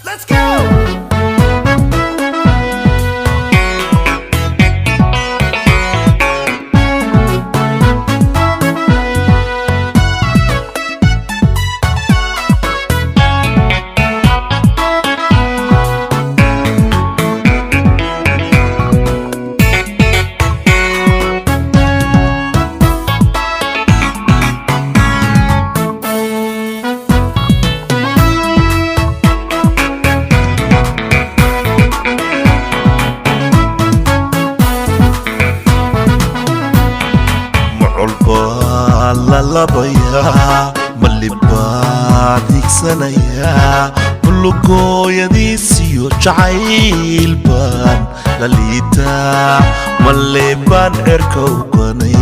Let's go! Macol baa la labayaa, malibaa higsanayaa, mulugooyadiisiyo jacayl baan la liitaa, male baan cerka uganay.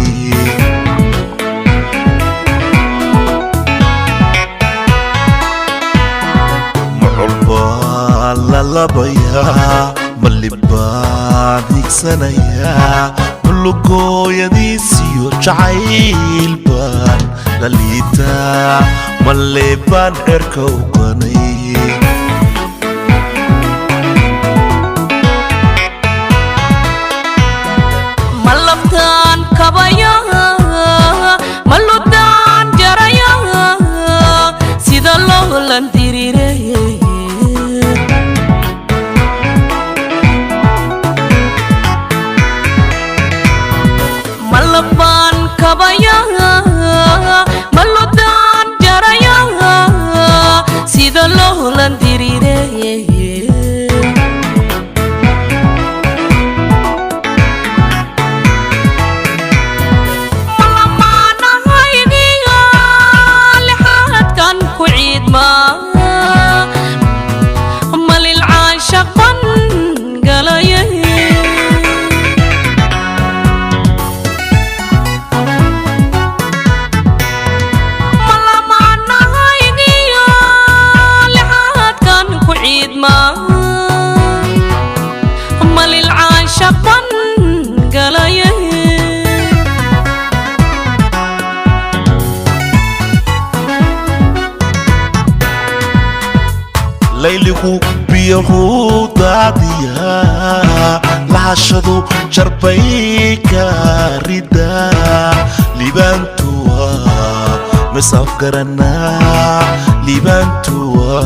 Macol baa la labayaa, malibaan higsanayaa, mulugooyadiisiyo jacayl baan la liitaa, male baan cerka uganay. Ma labtaan kabaya, ma ludaan jaraya, sida loolan dirire. Ma labaan kabaya, ma ludaan jaraya, sida loolan dirire. Malamaanahaygiyo lixaadkan ku ciidma, malil caashaq ban galaya. Malamaanahaygiyo lixaadkan ku ciidma, malil caashaq ban galaya. Layligu biyahuu daadiyaa, lahashadu jarbay ka ridaa, liibaantuwa misafgaranaa, liibaantuwa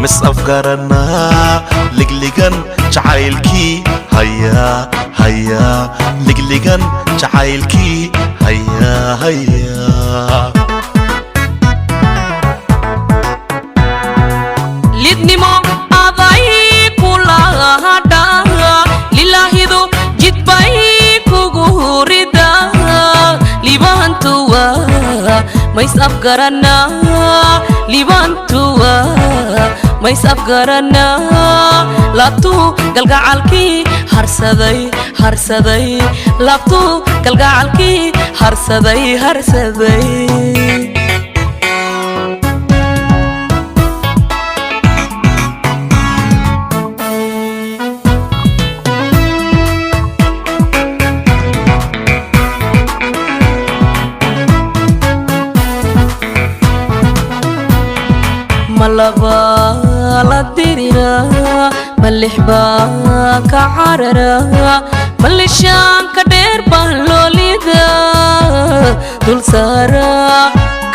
misafgaranaa, ligligan jacaylkii hayaa hayaa, ligligan jacaylkii hayaa hayaa. Lidnimo aday kulahadha, lilaahidu jidbay kugu rida, liibaantuwa mays afgaranaa, liibaantuwa mays afgaranaa, laabtuu galgacalkii harsaday harsaday, laabtuu galgacalkii harsaday harsaday. Ma laba la dirira, ma lix baa ka carara, ma lishaanka dheer baa loolida dul saara,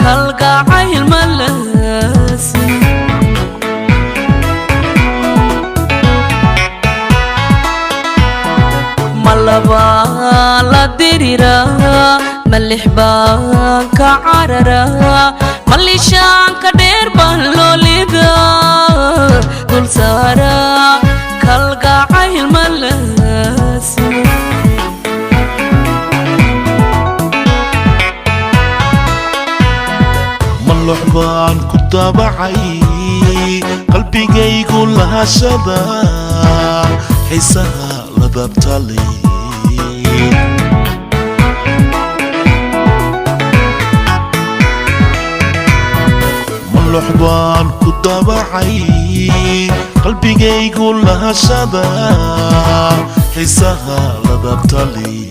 kalgacayl malaasi. Ma laba la dirira, ma lix baa ka carara, ma lishaanka dheer baa loolida dul saara, kalgacayl malaasi. Malox baan ku daabacay qalbigaygu lahashada xiisaha ladabtalay. Malux baan ku dabacay, qalbigaygu lahashada xiisaha ladabtali.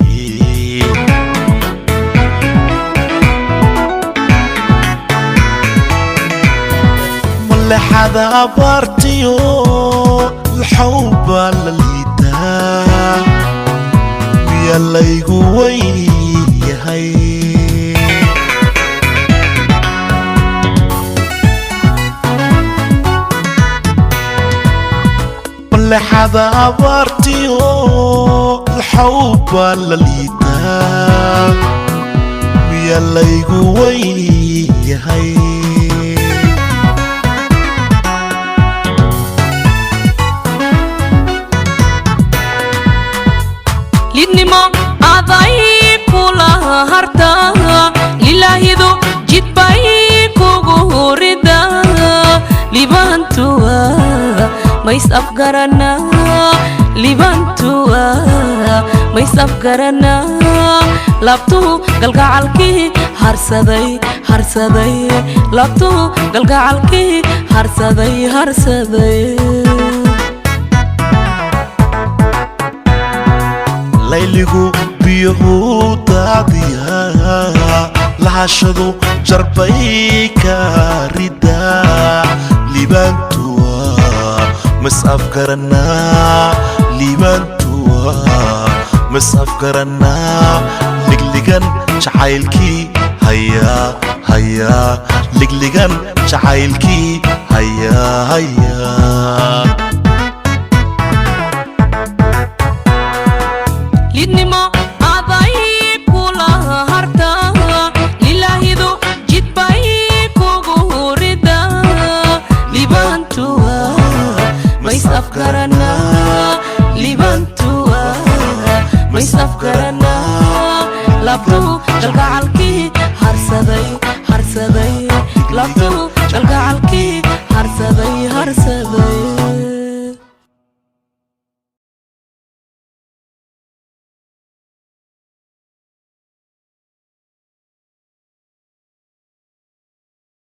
Malexada abaartiyo laxow baa la liitaa, miya laygu weyn yahay? Malexada abaartiyo laxow baa la liitaa, miya laygu weyn yahay? Lidnimo aday kula harta, lilaahidu jidbay kugu rida. Libantuwa mays afgarana, libantuwa mays afgarana. Laabtuhu galgacalkii harsaday, harsaday. Laabtuhu galgacalkii harsaday, harsaday. Layligu biyuhu daadiyaa, lahashadu jarbay ka ridaa. Liibaantuwa mas afgaranaa, liibaantuwa mas afgaranaa. Ligligan jacaylkii hayaa, hayaa. Ligligan jacaylkii hayaa, hayaa. Lidnimo aday kula harta, lilaahidu jidbay kugu rida. Libantuwa mays afgarana, libantuwa mays afgarana. Laabtuhu galgacalkii